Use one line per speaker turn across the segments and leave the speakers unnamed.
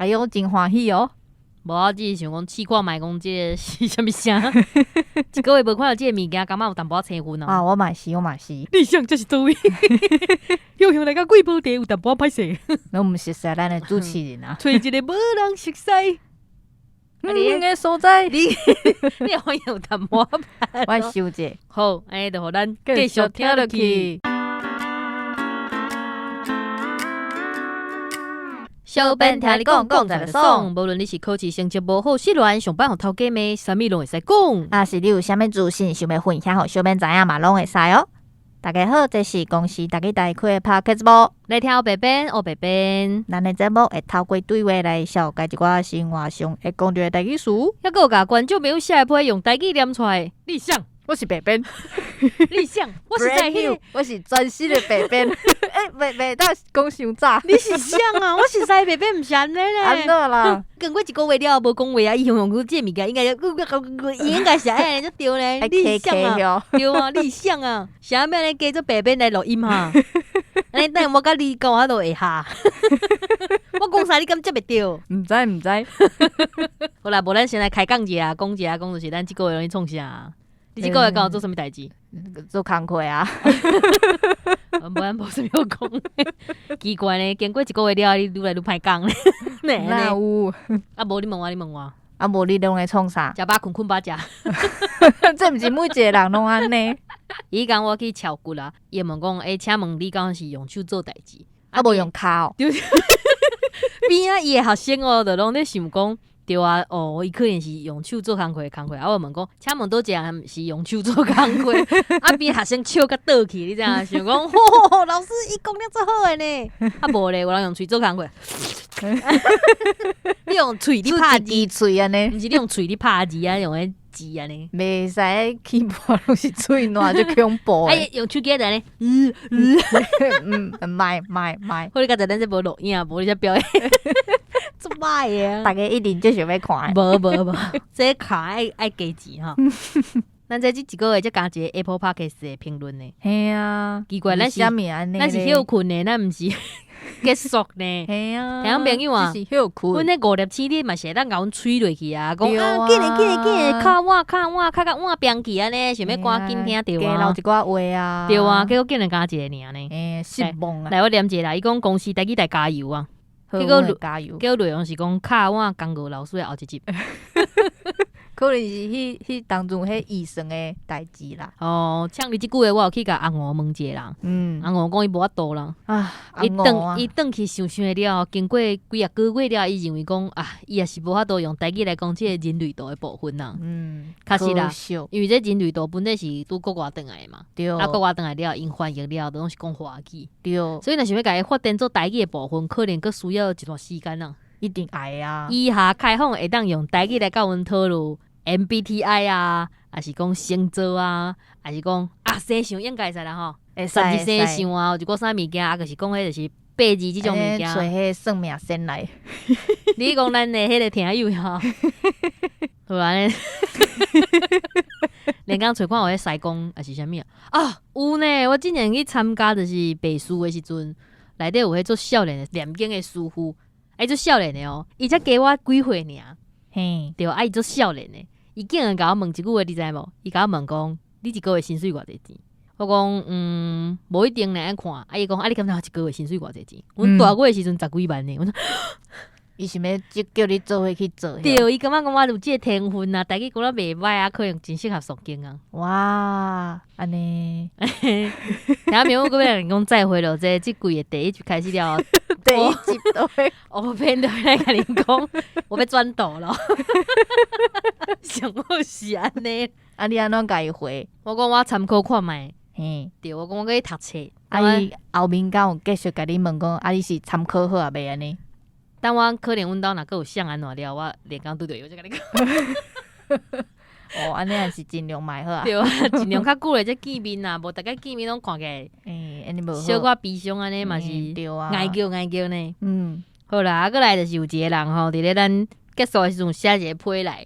哎喲，真歡喜哦！
無，我只是想講試看覓講這个是啥物聲。一個月無看著這个物件，感覺有淡薄仔青分
啊，
哦。
我嘛是，我嘛是。
你想這是佗位？又向來甲貴寶地有淡薄仔歹勢。
攏毋熟悉咱的主持人啊。
揣一个無人熟悉。
你个所在，
你也歡迎有淡薄仔歹。
我收者。
好，按呢就予咱繼續聽落去。小編聽你講，講在就爽。無論你是考試成績無好、失戀、上班予頭家罵，啥物攏會使講。
啊，是你有啥物資訊想欲分享予小編知影嘛，攏會使哦。大家好，這是公視台語台開的 Podcast 節目。
來聽烏白編，烏白編。
咱的節目會透過對話來紹介一寡生活上會講著的台語詞。
猶閣有共觀眾朋友寫的批用台語念出來。你想？
我是白編，
你想？我是在彼個，
我是全新的白編。欸，袂袂當講傷早。
你是啥啊？我實在白編毋是按呢咧。
按怎啦？
經過一個月了後無講話啊，伊雄雄講這个物件應該應該是按呢才對咧。你想啊？對啊，你想啊？啥物按呢加做白編來錄音哈？按呢等下我共你講，我都會下。我講啥你敢接會著？
毋知毋知。
好啦，無咱先來開講一下，講一下，講就是咱這個月攏創啥？你這個月敢有做啥物代誌？
做工課啊。
無咱無啥物好講。奇怪呢，經過一個月了後，你愈來愈歹講咧。
哪有？
啊無你問我，你問我。
啊無你攏咧創啥？
食飽睏，睏飽食。
這毋是每一个人攏按呢。
伊講我去敲骨啊，伊問講，欸，請問你敢是用手做代誌？
啊無用跤哦。
邊仔伊的學生哦，就攏咧想講。對啊，哦，伊可能是用手做工課的工課，啊，我問講，請問佗一个是用手做工課？啊，邊學生笑甲倒去，你知影？想講，吼，老師伊講了足好的呢。啊，無咧，有人用喙做工課。你用喙咧拍字，
喙按呢？
毋是你用喙咧拍字啊，用彼字按呢？
袂使起碼攏是喙瀾，足恐怖。
啊，用手機按呢？嗯
嗯，莫莫莫，
好，你剛才咱這無錄影，無你才表演。足歹的，
大家一定足想欲看。
無無無，這卡愛愛加錢吼。咱這這一個月才加一个 Apple Podcast 的評論呢。
嘿啊，
奇怪，咱是咱是歇睏的，咱毋是結束呢。
嘿啊，
聽眾朋友啊，
是歇睏。
阮那五粒星你嘛是會當共阮吹落去啊，講啊，緊來緊來緊來，敲碗敲碗，敲甲碗扁去按呢，想欲趕緊聽著啊。
加留一寡話啊。
對啊，結果竟然加一个爾呢。
欸，失望啊。
來，我念一下啦，伊講公視台語台加油啊！結果
加油，
結果內容是講敲碗江鵝老師的後一集，
可能是彼彼當中彼醫生的代誌啦。
哦，像你這句話，我有去共翁某問一下啦。翁某講伊無法度啦。
啊，
伊轉伊轉去想想了後，經過幾仔個月了，伊認為講啊，伊也是無法度用台語來講這个人類圖的部分啦。確實啦，因為這人類圖本來是拄國外轉來的嘛。啊，國外轉來了，𪜶翻譯了，都攏是講華語。所以若想欲共伊發展做台語的部分，可能閣需要一段時間啊。
一定愛啊！
以下開放會當用台語來佮阮討論 MBTI 啊，抑是講星座啊，抑是講啊生相應該會使啦吼。
會使
十二生相啊，有一寡啥物件啊，就是講彼就是八字這種物件。
揣彼算命仙來。
你講咱的彼个聽友吼，好啦，連工揣看有彼師公抑是啥物啊？啊，有呢！我之前去參加就是白事的時陣，內底有彼做少年的念經的師傅，欸，足少年的哦，伊才加我幾歲爾。對，啊，伊足少年的，伊竟然共我問一句話，你知無？伊共我問講，你一個月薪水偌濟錢？我講，嗯，無一定呢，愛看。啊，伊講，啊，你感覺我一個月薪水偌濟錢？阮大月的時陣十幾萬呢。我說，
伊想欲叫你做伙去做。
對，伊感覺講我有這个天分啊，台語講得袂歹啊，可能真適合誦經啊。
哇，按呢。
聽朋友閣欲來講再會咯，這這季的第一集開始了。
第一集都會，
我偏都來共恁講，我欲轉桌咯。上好是按呢。
啊，你按怎共伊回？
我講我參考看覓。對，我講我閣去讀冊。
啊，伊後面敢有繼續共你問講，啊，你是參考好啊未按呢？
等我可能阮兜若閣有啥按怎了，我連工拄著伊，我才共你講。
哦，按呢也是盡量莫好啊。
對啊，盡量較久咧才見面啦，無逐擺見面攏看起來，
欸，按呢無好。
小可悲傷按呢嘛是，
對啊，
哀叫哀叫呢。好啦，啊，閣來就是有一個人吼，佇咧咱結束的時陣寫一個批來，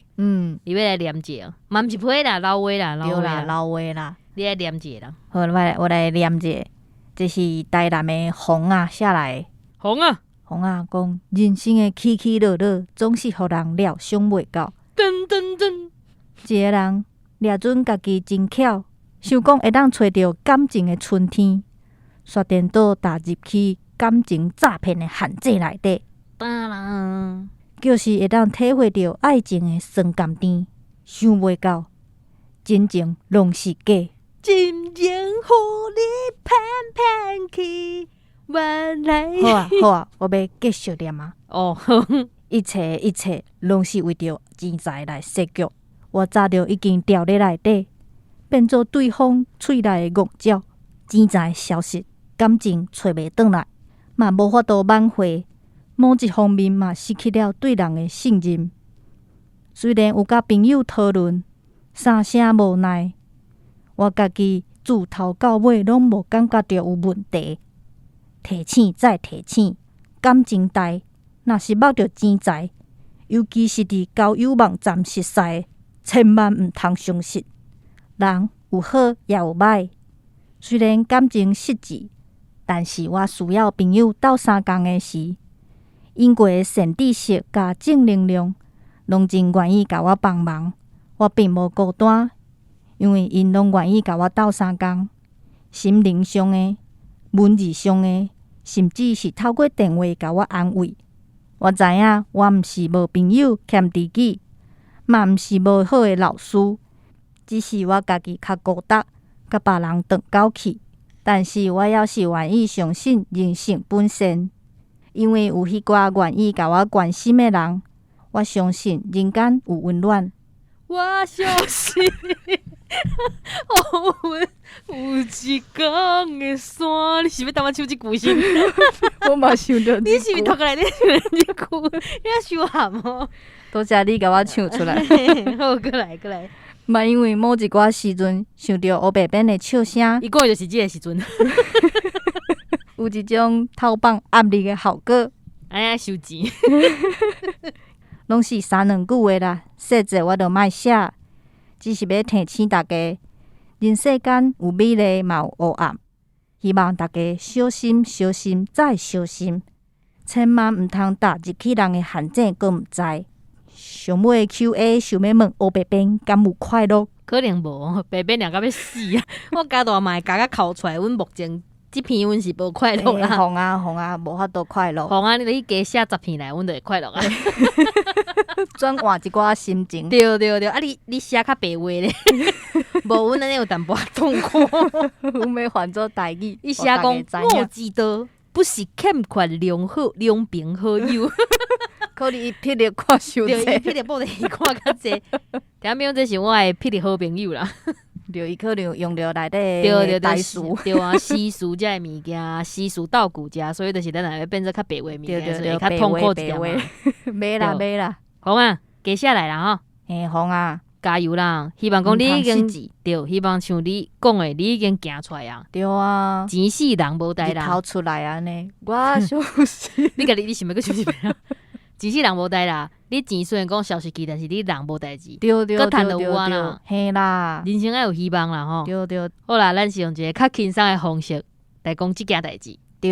伊欲來念一下，嘛毋是批啦，老話啦，
對啦，老話啦，
你來念一下啦。
好，我來我來念一下，這是台南的紅啊寫來的。
紅啊，
黃仔講，人生的起起落落，總是予人料想袂到。
噔噔噔，
一个人掠準家己真巧，想講會當揣著感情的春天，煞顛倒踏入去感情詐騙的陷阱內底。
當啦，
就是會當體會著愛情的酸甘甜，想袂到真情攏是假。
真情予你騙騙去，原來
好啊好啊，我欲繼續念啊！
哦，
一切一切攏是為著錢財來設局。我早就已經掉咧內底，變做對方喙內的戇鳥。錢財消失，感情揣袂轉來，嘛無法度挽回。某一方面嘛失去了對人的信任。雖然有佮朋友討論，三聲無奈，我家己自頭到尾攏無感覺著有問題。提醒再提醒，感情代若是縛著錢財，尤其是佇交友網站熟似，千萬毋通相信。人有好也有歹，雖然感情失志，但是我需要朋友鬥相共的時，𪜶過的善知識佮正能量，攏真願意共我幫忙。我並無孤單，因為𪜶攏願意共我鬥相共，心靈上的、文字上的，甚至是透過電話共我安慰。我知影我毋是無朋友欠知己，嘛毋是無好的老師，只是我家己較孤獨，佮別人斷交去。但是我猶是願意相信人性本善，因為有彼寡願意共我關心的人，我相信人間有溫暖。
我相信，予阮有一工會散。你是欲等我唱這句先？
我嘛想著
你是毋是頭殼內底想這句？你遐傷含哦。
多謝你共我唱出來。
好，閣來閣來。
嘛因為某一寡時陣想著烏白變的笑聲，
伊講的就是這個時陣。
有一種透放壓力的效果。
哎呀，收錢。
攏是三兩句話啦，細節我就莫寫，只是欲提醒大家，人世間有美麗嘛有黑暗，希望大家小心、小心再小心，千萬毋通踏入去人的陷阱，閣毋知。上尾 Q&A 想欲問烏白變敢有快樂？
可能無，白變掠甲欲死啊！我加大嘛會共甲哭出來，阮目前這篇阮是無快樂啦。
紅啊紅啊，無法度快樂。
紅啊！你去加寫10篇來，阮就會快樂啊。
轉換一寡心情。
對對對，啊你你寫較白話咧，無阮按呢有淡薄仔痛苦。
阮欲換做台語。
伊寫講我知道，不是欠缺良好良朋好友。
可能伊筆力看傷
對，伊筆力報地看較濟。聽沒有？這是我的霹靂好朋友啦。
對，伊可能用著內底
對對對，
台詞。
對啊，詩詞這个物件，詩詞道具遮，所以就是咱若欲變做較白話物件，所以會較痛苦一點嘛。
袂啦袂啦，
好啊，加寫來啦吼。
嘿，紅啊，
加油啦！希望講你已經對，希望像你講的，你已經行出來啊。
對啊，
錢死人無代啦。
頭出來按呢，我相信。
你家己你想欲閣唱一遍啊？錢死人無代啦！你錢雖然講消失去，但是你人無代誌。
對對
閣趁就有啊啦。
嘿啦，
人生愛有希望啦吼。
對對。
好啦，咱是用一個較輕鬆的方式來講這件代誌。
對。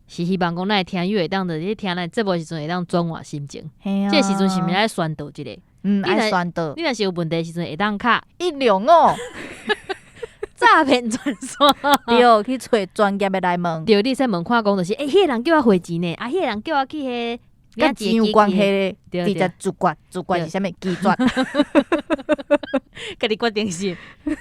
是希望講咱的聽友會當佇咧聽咱節目的時陣會當轉換心情。
嘿啊。
這個時陣是毋是愛宣導一下？
嗯，愛宣導。
你若是有問題的時陣會當敲
一兩五
詐騙專線。
對，去揣專業的來問。
對，你會使問看講就是，欸，彼个人叫我匯錢呢，啊，彼個人叫我去彼
佮錢有關係的，直接自決，自決是啥物？拒絕。
家己決定是，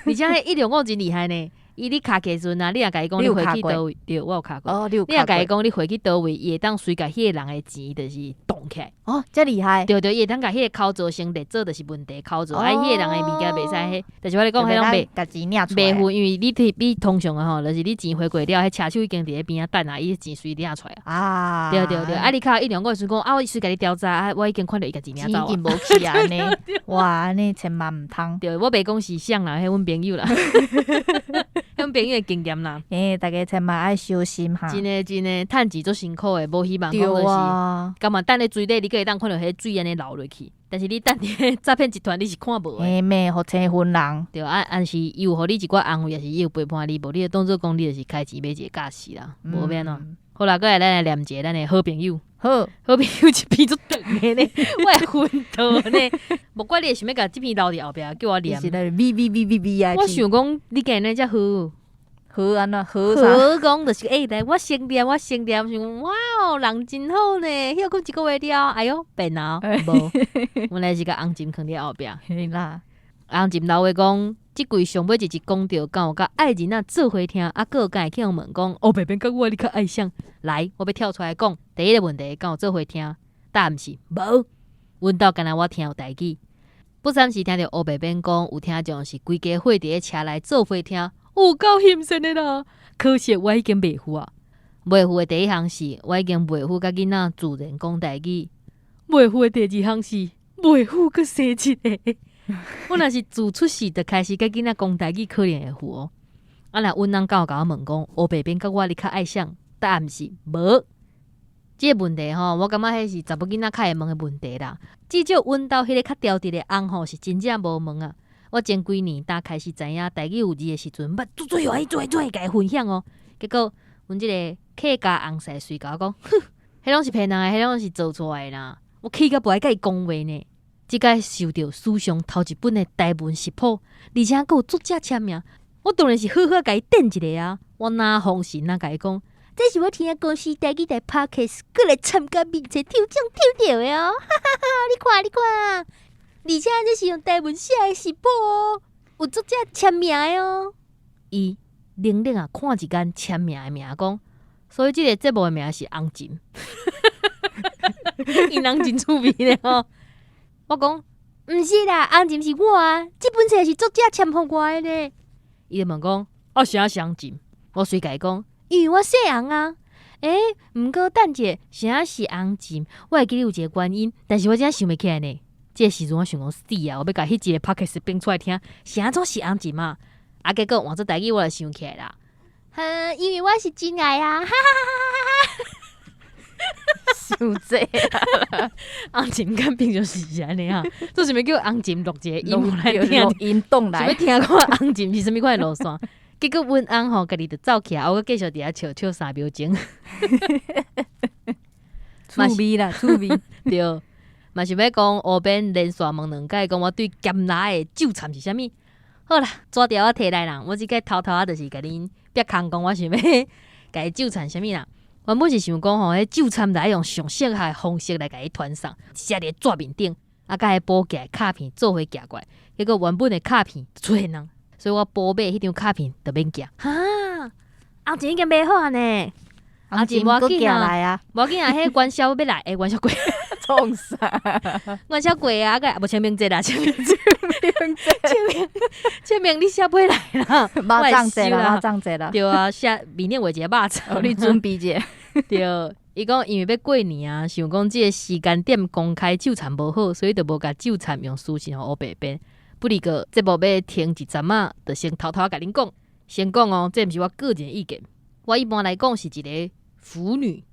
而且彼一兩五真厲害呢。伊你敲的時陣啊，你若共伊講你匯去佗位，對，我有敲過。
哦，你有
你若共伊講你匯去佗位，伊會當隨共彼个人的錢就是凍起來。
哦，遮厲害。
對對，伊會當共彼个口座先列做就是問題口座，啊，彼个人的物件袂使彼，但是我咧講彼攏袂
共錢領出來。
袂付，因為你提比通常的吼，就是你錢匯過了，彼車手已經佇咧邊仔等啊，伊錢隨領出來
啊。
對對對，啊，你敲一兩五的時陣講啊，我隨共你調查，啊，我已經看著伊共錢領走啊。
錢已經無去啊，按呢，哇，按呢千萬毋通。
對，我袂講是啥啦，彼阮朋友啦。阮朋友的經驗啦。
欸，大家千萬愛小心哈。
真的真的，趁錢足辛苦的，無希望講就是，甘嘛等咧水底，你閣會當看著彼水按呢流落去。但是你等佇彼詐騙集團，你是看無的。
嘿，免予青昏人。
對啊，啊是伊有予你一寡安慰，抑是伊有陪伴你，無你就當做講你就是開錢買一個教示啦，無欲按怎。好啦，閣來咱來念一个咱的好朋友。
好，
好朋友一篇足長的呢，我會昏倒呢。無怪你會想欲共這篇留佇後壁，叫我念。
是來 V V V V V I
我
P。
想講，你今日遮好。
好按怎好啥？
好講就是欸，來我先念，我先念，想講哇哦，人真好呢，歇睏一個月了，哎喲變啊，無，原來是共紅針囥佇後壁。
嘿啦，
紅針老話講，這季上尾一集講著，敢有佮愛人仔做伙聽，啊，閣有敢會去予問講，烏白變佮我你較愛誰？來，我欲跳出來講，第一个問題，敢有做伙聽？答案是無。阮兜干焦我聽有台語。不三時聽著烏白變講，有聽眾是規家伙佇咧車內做伙聽，有夠心酸的啦。可惜我已經袂赴啊。袂赴的第一項是，我已經袂赴佮囡仔自然講台語。袂赴的第二項是，袂赴閣生一个。我若是自出世就開始佮囡仔講台語，可能會赴哦。啊，若阮翁敢有共我問講，烏白變佮我你較愛誰？答案是無。這个問題吼，我感覺彼是查某囡仔較會問的問題啦。至少阮兜彼个較調直的翁吼，是真正無問啊。我前幾年當開始知影台語有字的時陣，捌做做歡喜做做共伊分享哦。結果，阮這个客家翁婿隨共我講，哼，彼攏是騙人的，彼攏是做出來的啦。我氣甲無愛佮伊講話呢。這擺收著史上頭一本的台文食譜，而且閣有作者簽名，我當然是好好共伊電一下啊！我哪放心哪共伊講，這是我聽公視台語台 Podcast，閣來參加面冊抽獎抽著的哦！哈哈哈！你看，你看，而且這是用台文寫的食譜哦，有作者簽名的哦。伊冷冷啊看一眼簽名的名講，所以這个節目的名是紅針，𪜶人真趣味咧吼。我講，毋是啦，紅針是我啊，這本冊是作者簽予我的呢。伊就問講，啊啥是紅針？我隨共伊講，因為我姓洪啊。欸，毋過等者，啥是紅針？我會記得有一個原因，但是我真想袂起來呢。這個時陣我想講死啊，我欲共彼一个 podcast 變出來聽，啥做是紅針啊？啊，結果換做台語我就想起來啦。哈，因為我是真愛啊！哈哈哈哈哈哈！
傷濟啊！
紅針敢平常時是按呢啊？做啥物叫紅針錄一個音來聽？
錄音檔來，
想欲聽看紅針是啥物款的路線？結果阮翁吼家己就走起來，我閣繼續佇遐笑笑3秒鐘。
趣味啦，趣味。
對，嘛想欲講烏邊連續問兩擺，講我對鹹辣的糾纏是啥物？好啦，紙條我提來啦，我這個偷偷仔就是共恁煏空講，我想欲共伊糾纏啥物啦？原本是想講吼，彼糾纏就愛用上適合的方式來共伊傳送，寫佇紙面頂，啊，佮彼補寄的卡片做伙寄過來。結果原本的卡片出現人，所以我補買彼張卡片就免寄。哈，紅針已經買好啊呢，
紅針無閣寄來啊，
無要緊啊，彼元宵欲來，欸，元宵過，
創啥？
元宵過啊，個無清明節啦，清明節，清明，清明你寫飛來啦，
肉粽節啦，肉粽節啦，
對啊，寫明年畫一个肉粽，
你準備者。
對，伊講因為欲過年啊，想講這个時間點公開糾纏無好，所以就無共糾纏用私信予烏白變。不離個節目欲停一陣仔，就先偷偷共恁講，先講哦，這毋是我個人意見。我一般來講是一个腐女，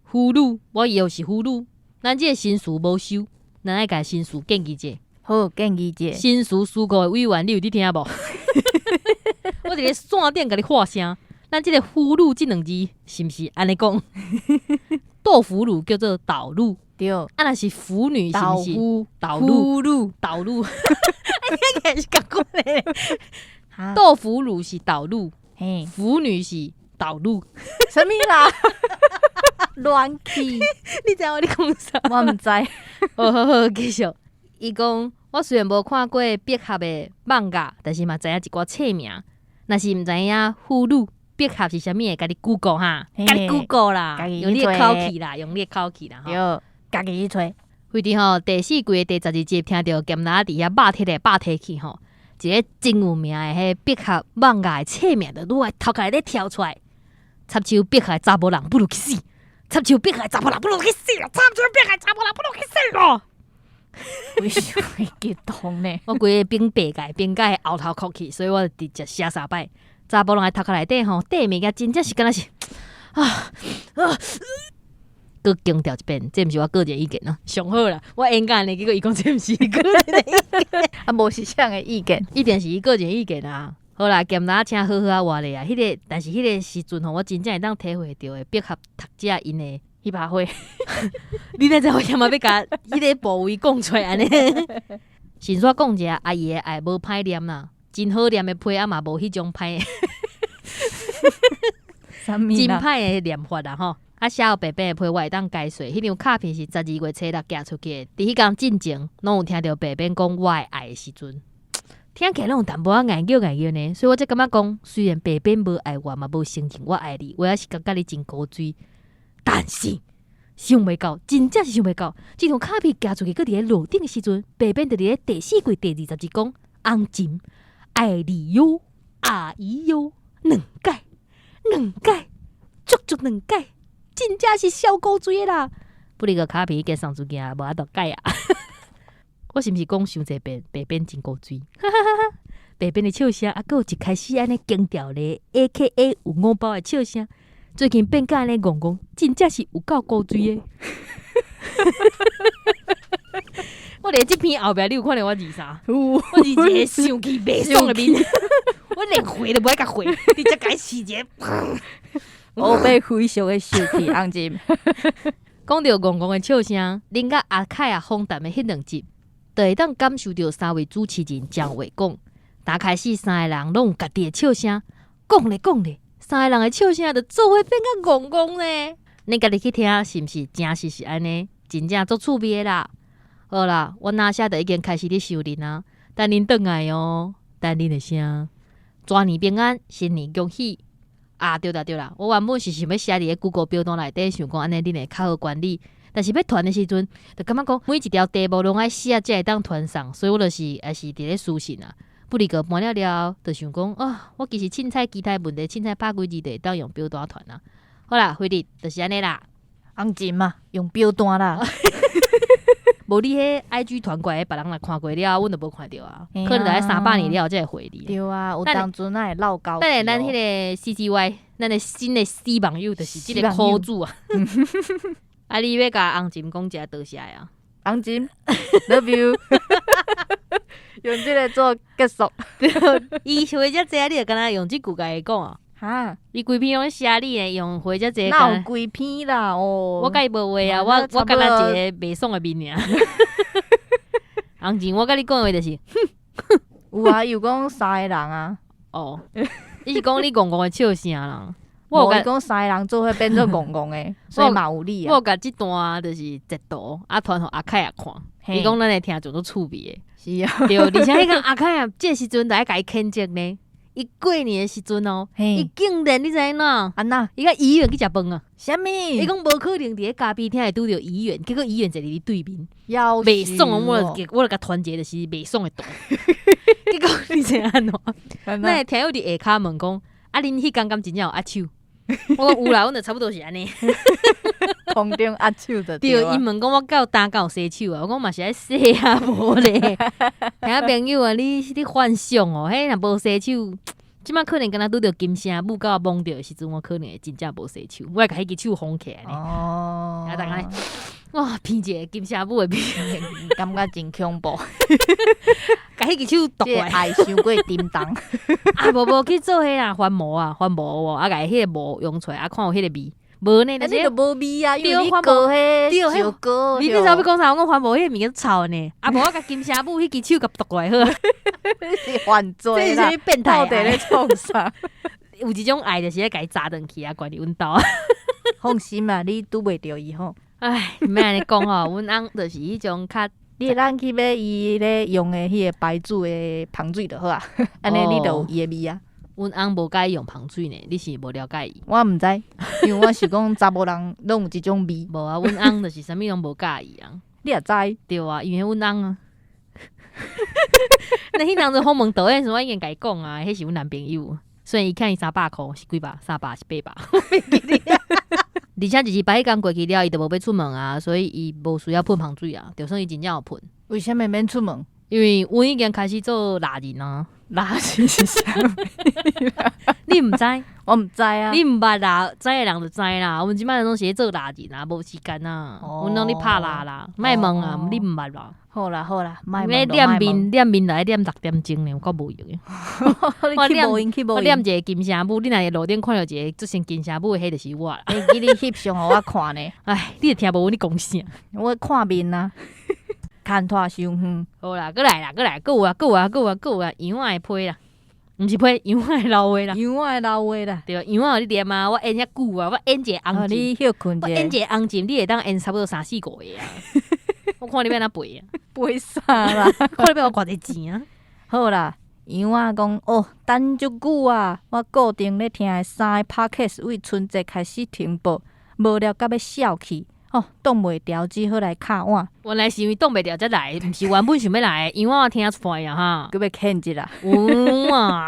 腐女，我又是腐女。咱這个新詞無收，咱愛共新詞建議者。
好，建議者。
新詞書庫的委員，你有佇聽無？我佇咧線頂共你喊聲，咱這个腐女這兩字是毋是按呢講？豆腐乳叫做導入，
對。
啊，若是腐女是毋是？
導
入，
入，
導入。你是共款的。豆腐乳是導入，腐女是導入。
啥物啦？亂去！
你知影我咧講啥？
我毋知。
好好好，繼續。伊講，我雖然無看過百合的漫畫，但是嘛知影一寡冊名。若是毋知影腐女百合是啥物，會家己 Google 哈，家己 Google 啦，用你的口氣啦，用你的口氣啦。
對，家己去揣。
為佇吼第四季的第12集，聽著鹹辣佇遐肉體來肉體去吼，一个真有名的彼百合漫畫的冊名，就愈來頭殼內底跳出來。插手百合的查某人不如去死！插手百合的查某人不如去死！插手百合的查某人不如去死咯！
為啥會激動呢？
我規个反白界，反共後頭哭去，所以我就直接寫三擺。查某人的頭殼內底吼，缀物件真正是敢若是啊啊！閣強調一遍，這毋是我個人意見啊，上好啦，我演講呢，結果伊講這毋是伊個人的意見，
啊，無是啥的意見？
一定是伊個人意見啊。好啦，鹹辣請好好仔活咧啊！彼個，但是彼個時陣吼，我真正會當體會著的，百合讀者𪜶的
彼把火。
你哪知我啥物欲共彼个部位講出來按呢？先煞講一下，阿姨的愛無歹念啦，真好念的批啊嘛無彼種歹，
啥物
真
啦？
歹的念法啦吼。啊，寫予白板的批我會當解說，彼張卡片是12月初6寄出去的。佇彼工進前，攏有聽著白板講我的愛的時陣，聽起來攏有淡薄仔硬叫硬叫呢。所以我才感覺講，雖然白板無愛我，嘛無承認我愛你，我也是感覺你真古錐。但是想袂到，真正是想袂到，這張卡片寄出去，閣佇咧路頂的時陣，白板就佇咧第四季第21講，紅情愛你喲，阿姨喲，兩擺，兩擺，足足兩擺，真正是痟古錐的啦！不過個卡片已經送出去啊，無法度改啊。我是毋是講傷濟遍？白板真古錐，白板的笑聲，啊，閣有一開始按呢驚掉咧，A.K.A 有五包的笑聲，最近變甲按呢戇戇，真正是有夠古錐的。我佇這篇後壁，你有看著我字啥？
有。
我是一个生氣袂爽的面，我連回都無愛共回，直接共伊試一个。
烏白非常的生氣，紅情。
講著戇戇的笑聲，恁佮阿凱啊訪談的彼兩集，就會當感受著三位主持人將話講。打開始三个人攏有家己的笑聲，講咧講咧，三个人的笑聲就做伙變甲戇戇咧。你家己去聽，是毋是真實是按呢？真正足趣味的啦。好啦，阮阿寫就已經開始咧收恁啊，等恁轉來哦，等恁的聲。全年平安，新年恭喜！啊，對啦對啦，我原本是想欲寫佇咧 Google 表單內底，想講按呢恁會較好管理。但是欲傳的時陣，就感覺講每一條題目攏愛寫才會當傳送，所以我就是也是佇咧私信啊。不離個搬了了，就想講啊，我其實凊彩其他問題，凊彩拍幾字就會當用表單傳啊。好啦，輝日就是按呢啦。
紅情嘛，用表單啦。
無你彼 IG 傳過來，別人若看過了，阮就無看著啊。可能愛300年了後才會回你。
對啊，有當陣仔會落交。
等下咱彼个 CCY，咱的新的死網友就是這个苦主啊。啊，你欲共紅情講一下多謝啊？
紅情，Love you，用這个做結束。
伊回遮濟，你就敢若用這句共伊講啊？
哈？
伊規篇攏寫你的，用回遮濟。
哪有規篇啦？哦，
我共伊無話啊，我敢若一个袂爽的面爾。紅情，我共你講的話就是，哼，
有啊，伊有講三个人啊。
哦，伊是講你戇戇的笑聲啦。
我有講三個人做伙變做戇戇的，所以嘛有你啊。
我有共這段就是截圖啊，傳予阿凱仔看，伊講咱的聽眾足趣味的。
是啊，
對，而且彼個阿凱仔這時陣就愛共伊譴責呢。伊過年的時陣哦，伊竟然你知影怎？
按怎？
伊佮議員去食飯啊？
啥物？
伊講無可能佇咧咖啡廳會拄著議員，結果議員坐佇伊對面，
袂
爽，我就共傳一個就是袂爽的圖。結果你知影按怎？咱的聽友佇下跤問講，啊，恁彼工敢真正有握手？我講有啦，阮就差不多是按呢。
空中握手就
對。伊問講我到今敢有洗手啊？我講嘛是愛洗啊，無咧。聽朋友啊，你幻想哦，彼若無洗手，這擺可能敢若拄著金城武佮我摸著的時陣，我可能會真正無洗手，我會共彼支手封起來呢。
哦。
啊，逐家哇，鼻一个金城武的鼻，
感覺真恐怖。
共彼支手剁來。
愛傷過沉重。
啊，無無去做彼啦，翻模啊，翻模哦，啊，共彼个模用出來，啊，看有彼个味。無呢，
但是就無味啊，因為你膏彼石膏。
你你知影欲講啥？我講翻模彼个物件臭呢。啊，無我共金城武彼支手共剁過來好。
是犯罪啦！
這是變態
到底咧創啥？
有一種愛就是愛共伊紮轉去啊，關佇阮兜。
放心啦，你拄袂著伊吼。
唉，毋免按呢講吼，阮翁就是彼種較，
你會當去買伊咧用的彼个牌子的香水就好啊，按呢你就有伊的味啊。
阮翁無佮意用香水呢，你是無了解伊。
我毋知，因為我想講查某人攏有這種味。
無啊，阮翁就是啥物攏無佮意啊。
你也知？
對啊，因為阮翁啊。那彼當陣訪問導演時，我已經共伊講啊，彼是阮男朋友。雖然伊欠伊300箍，是幾百？300是800？而且就是彼工過去了，伊就無欲出門啊，所以伊無需要噴香水啊。就算伊真正有噴。
為啥物免出門？
因為阮已經開始做獵人啊。
獵人是啥物？
你你毋知？
我毋知啊。
你毋捌啦，知的人就知啦。阮這擺攏是咧做獵人啊，無時間啊，阮攏咧拍獵啦，莫問啊，你毋捌啦。
好啦好啦，莫
咧
問。
念面念面來念6點鐘呢，有夠無閒的。
你去無閒去無
我念一個金城武，你若佇路頂看著一個做成金城武的，彼就是我啦。
會記你翕相予我看呢？
唉，你會聽無阮咧講啥？
我看面啊，牽拖傷遠。
好啦，閣來啦，閣來，閣有啊，閣有啊，閣有啊，閣有啊，羊仔的批啦，毋是批，羊仔的老話啦。
羊仔的老話啦。
對啊，羊仔予你念啊，我演遐久啊，我演一個紅針，
你歇睏
我演一個紅針，你會當演差不多三四個月啊。我看你欲按怎背啊？
背啥啦？
看你欲予我偌濟錢啊？
好啦，羊仔講哦，等足久啊！我固定咧聽的三个 podcast 為春節開始停播，無聊甲欲痟去，哦，擋袂牢，只好來敲碗。
原來是因為擋袂牢才來，毋是原本想欲來的。羊仔我聽出來啊哈。
閣欲譴責啦。
有啊，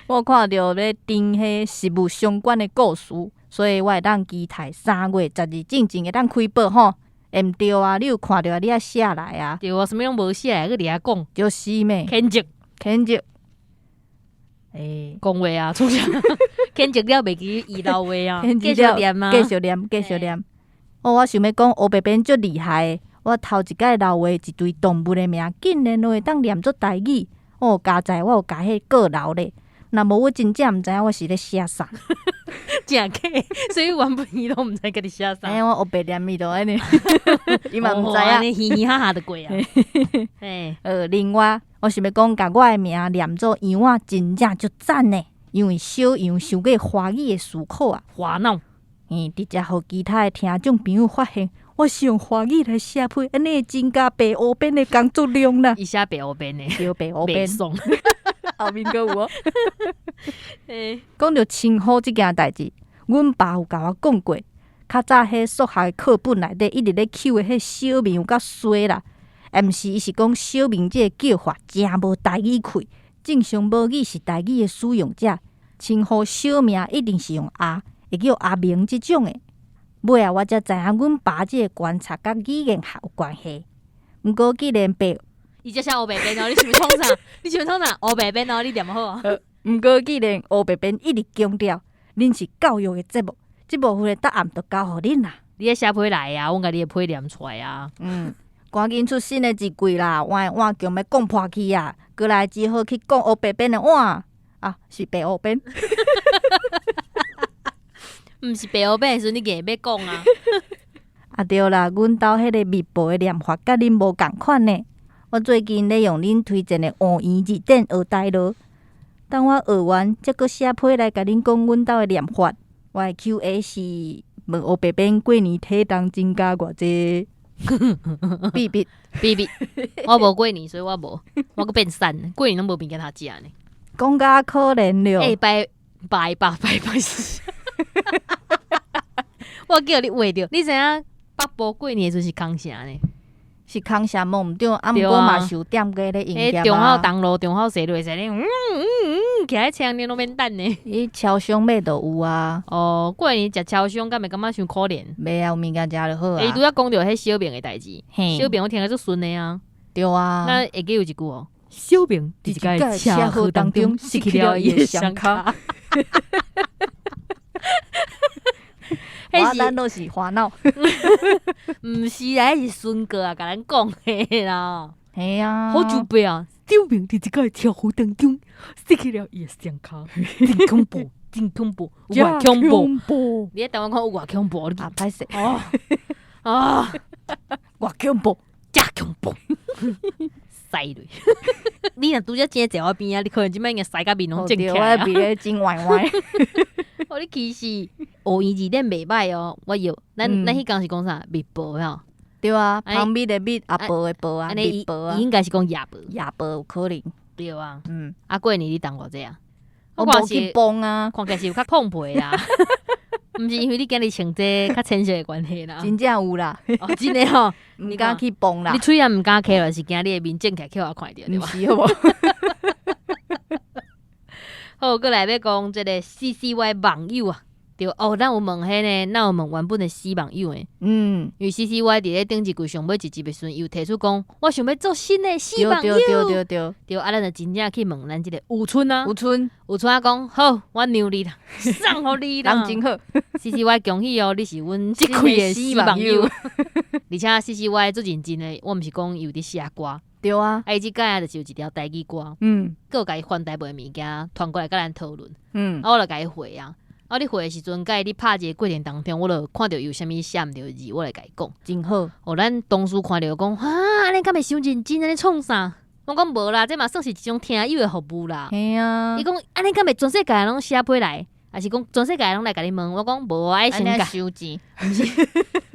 我看著咧訂彼食物相關的故事，所以我會當期待3月12進前會當開播吼。會毋對啊，你有看著啊？你愛寫來啊。
對啊，啥物攏無寫來，閣佇遐講。
就是咩？
譴責，
譴責。欸，
講話啊，創啥？譴責了袂記伊老話啊，繼續念啊，
繼續念，繼續念。哦，我想欲講烏白變足厲害的，我頭一擺老話一堆動物的名，竟然攏會當念做台語。哦，佳哉我有共彼過流咧，若無我真正毋知影我是咧寫啥。
真假？所以原本伊攏毋知家己寫啥。
欸，我烏白念伊就按呢，伊嘛毋知影。
嘻嘻哈哈就過啊。欸，
另外，我想欲講，共我的名念做羊仔，真正足讚的，因為小羊傷過華語的思考啊，
煩惱。
直接予其他的聽眾朋友發現，我是用華語來寫批，按呢會增加白烏變的工作量啦。
伊寫白烏變的，
對，白烏變。
爽。
後面閣有哦。講著稱呼這件代誌，阮爸有共我講過，較早彼數學課本內底一直咧抾的彼小明有夠衰啦，毋是，伊是講小明這個叫法誠無台語氣，正常母語是台語的使用者，稱呼小名一定是用阿，會叫阿明這種的。尾仔我才知影，阮爸這個觀察佮語言學有關係。毋過既然白，
伊才寫烏白變哦，你是欲創啥？你是欲創啥？烏白變哦，你念好啊。
毋過既然烏白變一直強調，恁是教育的節目，這部分的答案就交予恁啦。
你愛寫批來啊，阮共你的批念出來啊。
嗯，趕緊出新的一季啦，換的碗強欲講破去啊，過來只好去講烏白變的碗啊，是白烏變。
毋是白烏變的時陣，你硬欲講啊。
啊對啦，阮兜彼个密報的念法佮恁無仝款呢。我最近咧用恁推薦的吳圓字典學台羅，等我學完，才閣寫批來共恁講阮兜的念法。我的 Q&A 是問烏白變過年體重增加偌濟？秘密
秘密，我無過年，所以我無，我閣變瘦，過年攏無物件通食呢。
講甲可憐了。
欸，拜拜拜拜拜。我叫你畫著，你知影北部過年的時陣是空城呢？
是空城無毋對，啊，毋過嘛是有店家咧營業啊。
忠孝東路、忠孝西路會使咧，嗯嗯嗯，徛佇車頂攏免等呢。
伊超商買就有啊。
哦，過年食超商，敢會感覺傷可憐？
袂啊，有物件食就好啊。
伊拄才講著彼小明的代誌，小明我聽來足順的啊。
對啊。
那會記有一句哦，小明佇一个車禍當中失去了伊的雙跤。
我咱攏是煩惱，
毋是啊，彼是孫哥啊，共咱講的啦。
嘿啊，
好就白啊！小明佇一个車禍當中失去了伊的雙跤，真恐怖，真恐怖，有偌恐怖！你佇台灣看有偌恐怖？
啊，歹勢
哦啊，
偌恐怖，
真恐怖！屎咧！你若拄才真坐我邊仔，你可能這擺已經屎甲面攏腫起來。
我面咧真歪歪。
哦，你其實吳圓字典袂歹哦，我有。咱咱彼工是講啥？蜜婆吼。
對啊，蜂蜜的蜜，阿婆的婆啊，蜜婆啊。
伊應該是講夜婆。
夜婆有可能。
對啊。
嗯。
啊，過年你重偌濟啊？
我無去磅啊，
看起來是有較胖皮啦。毋是因為你今日穿這較淺色的關係啦。
真正有啦。
哦，真的吼，
毋敢去磅啦。
你喙也毋敢開落，是驚你的面腫起來，予我看著對無？
毋是好無？
好，閣來欲講這个 CCY 網友啊，對哦，咱有問彼呢，咱有問原本的死網友的，因為 CCY 佇咧頂一季上尾一集的時陣，伊有提出講，我想欲做新的死網友。對，啊，咱就真正去問咱這个吳春啊，
吳春，
吳春啊講好，我讓你啦，送予你啦。
人真好。
CCY 恭喜哦，你是阮這季的死網友，而且 CCY 足認真的，我毋是講伊有佇寫歌，啊，伊這擺就是有一條台語歌，閣有共伊翻台語的物件傳過來佮咱討論，啊，我就共伊回啊。啊，你回的時陣，佮伊咧拍這個過程當中，我就看著有啥物寫毋著的字，我來共伊講。
真好。
哦，咱同事看著講，哈，按呢敢會傷認真，按呢創啥？我講無啦，這嘛算是一種聽友的服務啦。伊講按呢敢會全世界攏寫批來，抑是講全世界攏來共你問？我講無啊，愛先共
收錢，
毋是，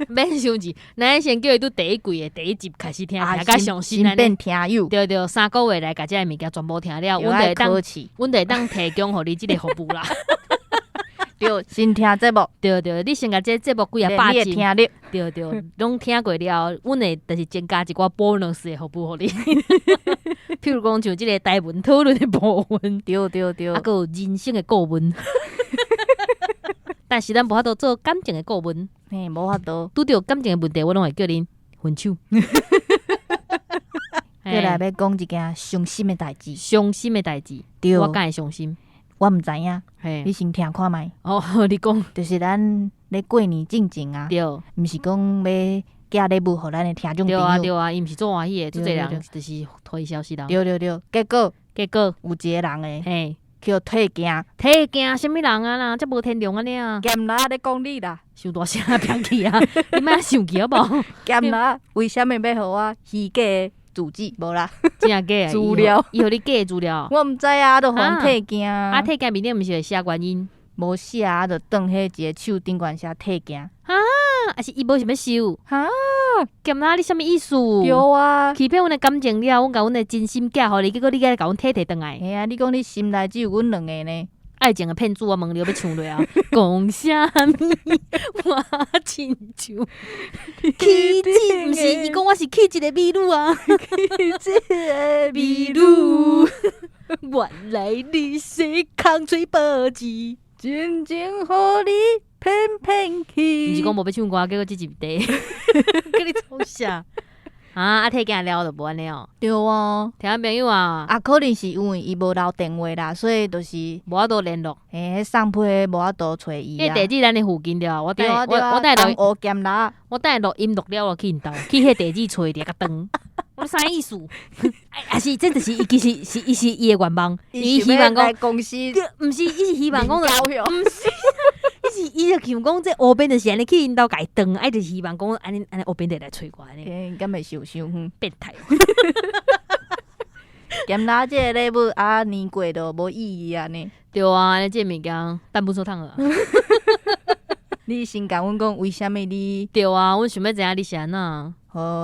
免收錢，咱愛先叫伊對第一季的第一集開始聽，聽甲上新按呢。
先變聽友。
對對，3個月來共這个物件全部聽了，阮就會當，阮就會當提供予你這个服務啦。
對，先聽節目。
對對，你先共這節目幾仔百集，
聽力。
對對，攏聽過了，阮會就是增加一寡 bonus 的服務予你。譬如講像這个台文討論的部分，啊，閣有人生的顧問。但是咱無法度做感情的顧問。
嘿，無法度。
拄著感情的問題，我攏會叫恁分手。
過來欲講一件傷心的代誌。
傷心的代誌，我敢會傷心？
我毋知影，你先聽看覓。
哦，你講。
就是咱咧過年進前啊，毋是講欲寄禮物予咱的聽眾朋友。
對啊對啊，伊毋是做歡喜的，足濟人就是推消息啦。
對對對，結果
結果
有一個人的，去予退件。
退件啥物人啊啦？遮無天良按呢啊！
鹹啦，咧講你啦，
傷大聲偏去啊！你莫生氣好無？
鹹啦，為啥物欲予我虛假的住址？無啦，
真假的？
資料，
伊予你假的資料？
我毋知啊，就予人退件。
啊，退件面頂毋是會寫原因？
無寫啊，就當彼一个手頂懸寫退件。
啊，抑是伊無想欲收？
哈？
鹹啦，你啥物意思？
對啊，
欺騙阮的感情了，阮共阮的真心寄予你，結果你閣共阮退提轉來。
嘿啊，你講你心內只有阮兩個呢？
愛情的騙子，我問你欲唱落啊？講啥物？我親像氣質，毋是伊講我是氣質的美女啊！
氣質的
美女，原來你是空喙報紙，
真情予你騙騙去。
毋是講無欲唱歌，結果這集第，叫你創啥？啊！啊，退件了就無按呢哦。
對啊，
聽眾朋友啊，
啊，可能是因為伊無留電話啦，所以就是
無法度聯絡。
嘿，送批無法度揣伊啊。
彼地址咱的附近對啊，我等下我等下
錄鹹啦，
我等下錄音錄了，我去𪜶兜，去彼地址揣著較長。我啥意思？抑是這就是伊其實是伊是伊的願望，伊希望講
公司，
毋是伊是希望講，毋是。伊是伊就想講，這烏邊就是按呢去𪜶兜共伊斷，啊，伊就希望講按呢按呢烏邊就來揣我按呢。
欸，敢會受傷遠？
變態。
鹹啦，這个禮物啊，年過就無意義啊呢。
對啊，這个物件等不出通啊。
你先共阮講，為啥物你？
對啊，阮想欲知影你是按怎。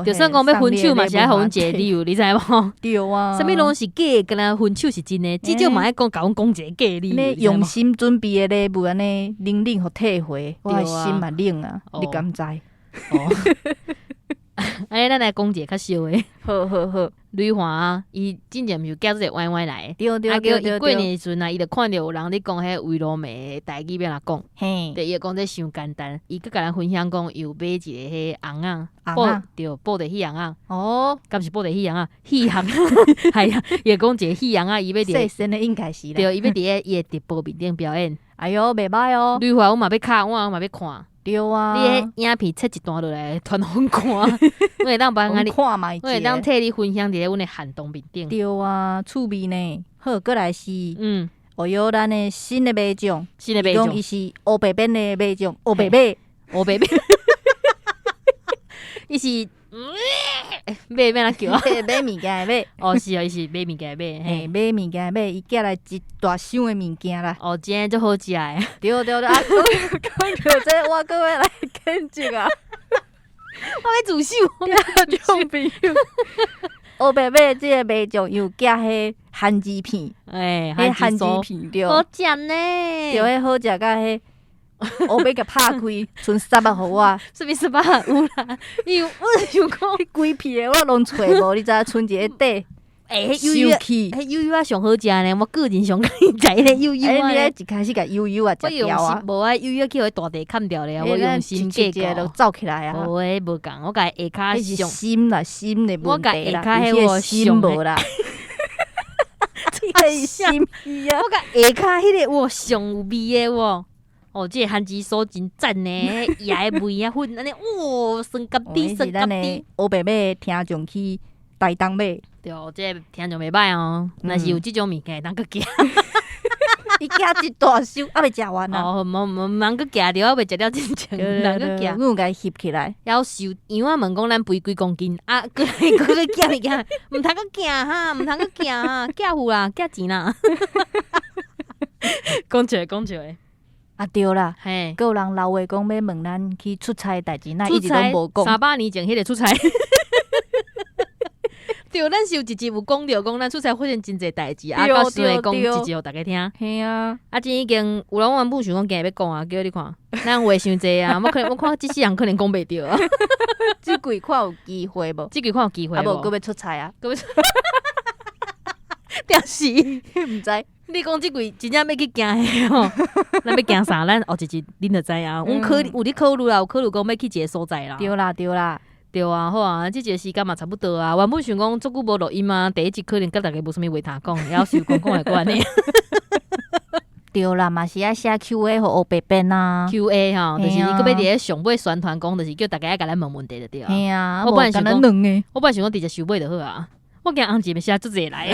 就算講欲分手嘛，是愛予阮一個理由，你知無？
對啊。
啥物攏是假的，敢若分手是真的，至少嘛愛講共阮講一個假的理由。
你用心準備的禮物，按呢冷冷予退回，我的心嘛冷啊，你敢知？
哦。按呢，咱來講一个較俗的。
好好好。
呂華啊，伊之前毋是有寄做一个歪歪來，
對對對對。
啊，過年的時陣啊，伊就看著有人咧講彼圍爐糜的台語欲按怎講，對，伊就講這傷簡單，伊閣共咱分享講，伊有買一个彼尪仔，布對，布袋戲尪仔。
哦，
敢是布袋戲尪仔？戲尪，係啊，伊就講一个戲尪仔，伊欲佇
細聲的應該是啦。
對，伊欲佇咧伊的直播面頂表演。
哎喲，袂䆀哦。
呂華，阮嘛欲敲，我嘛欲看。
對啊，
你彼影片切一段落來，傳予阮看，阮會當幫你，阮會當替你分享佇咧阮的限動面頂。
對啊，趣味呢。好，閣來是，哦喲，咱的新的馬將，
新的馬將，
伊是烏白變的馬將，烏白馬，
烏白馬，伊是買欲按怎叫啊？
買物件的買。
哦，是哦，伊是買物件的買，
嘿，買物件的買，伊寄來一大箱的物件啦。
哦，真的足好食的。
對對對，啊，講著這，我閣欲來譴責啊！
我欲自首。
聽眾朋友，烏白馬這个馬將又寄彼番薯片，
欸，
彼番薯片對，
好食呢。
對，彼好食甲彼。烏欲共拍開，賰虱仔予我。
啥物虱仔有啦？伊有我想講，
彼規片的我攏揣無，你知影？賰一个底。
欸，彼幼幼，
生氣。
彼幼幼仔上好食呢，我個人上喜歡食彼个幼幼
欸，你
仔。
咧一開始共幼幼仔
我用
食掉啊
心，無啊，幼幼去予大地砍掉咧，我用心計
一個就
較。
走起來啊！
無彼無仝，我共伊下跤
彼是
上，
心啦，心的
我共
問題啦，
下跤彼
伊
個
心
上
無啦。這個是心虛啊！
我共下跤彼个哇上有味的喎。哦，這个番薯酥真讚呢，椰的味啊粉按呢，哇，酸甘
哦
甜
彼是咱
酸甘甜
的。烏白馬聽眾去台東買，
對，這个聽眾袂䆀哦，若是有這種物件會當閣寄。
伊寄一大箱，猶未食完啊！
哦，無無毋通閣寄著，猶未食了進前，毋通閣寄。
阮有共伊翕起來。
夭壽，羊仔問講咱肥幾公斤，啊，閣來閣去寄物件，毋通閣寄哈，毋通閣寄哈，寄有啦，寄錢啦。講笑講笑的，
啊對啦，
嘿，
閣有人留話講欲問咱去出差的代誌，哪一直
出差
攏無講。
300年前彼个出差。對，咱是有一集有講著講咱出差發生真濟代誌，啊，
對
到時會講
對
一集予大家聽。
嘿啊，
啊，這已經有人原本想講今日欲講啊，叫你看，咱話傷濟啊，我可能我看這世人可能講袂著啊，
這季看有機會無？
這季看有機會
啊無，
無？
閣欲出差啊？
閣欲出，著是。
毋知。
你講這季真正欲去行的吼，咱欲行啥？咱後一集恁就知影。阮考有咧考慮啦，有考慮講欲去一个所在啦。
對啦對啦，
對啊，好啊，這一个時間嘛差不多啊。原本想講足久無錄音啊，第一集可能佮大家無啥物話通講，猶是有講講會閣按呢。
對啦，嘛是愛寫 Q&A 予烏白變啊。
Q&A 吼，就是
嘿啊
閣欲佇咧上尾宣傳講，就是叫大家愛共咱問問題就對啊。
嘿啊，
我本來想
無干
講
焦兩个。
我本來想講直接收尾就好啊，我驚紅一會寫足濟來。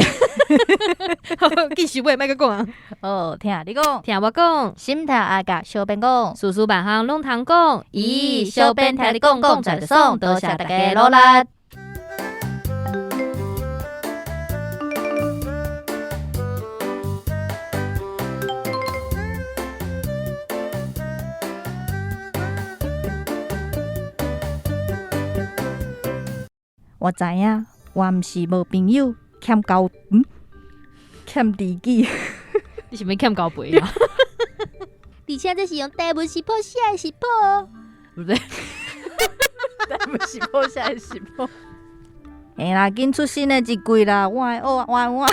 緊收尾莫閣講啊。
哦，聽你講，
聽我講，
心頭愛共小編講，
事事萬項攏通講。
咦，小編聽你講講就爽，多謝大家努力。我知影，我毋是無朋友，欠交欠知己。
你是欲欠交陪啊？
而且這是用台文食譜寫的食譜。
對不對？
台文食譜寫的食譜。會啦，緊出新的一季啦，我的我我我。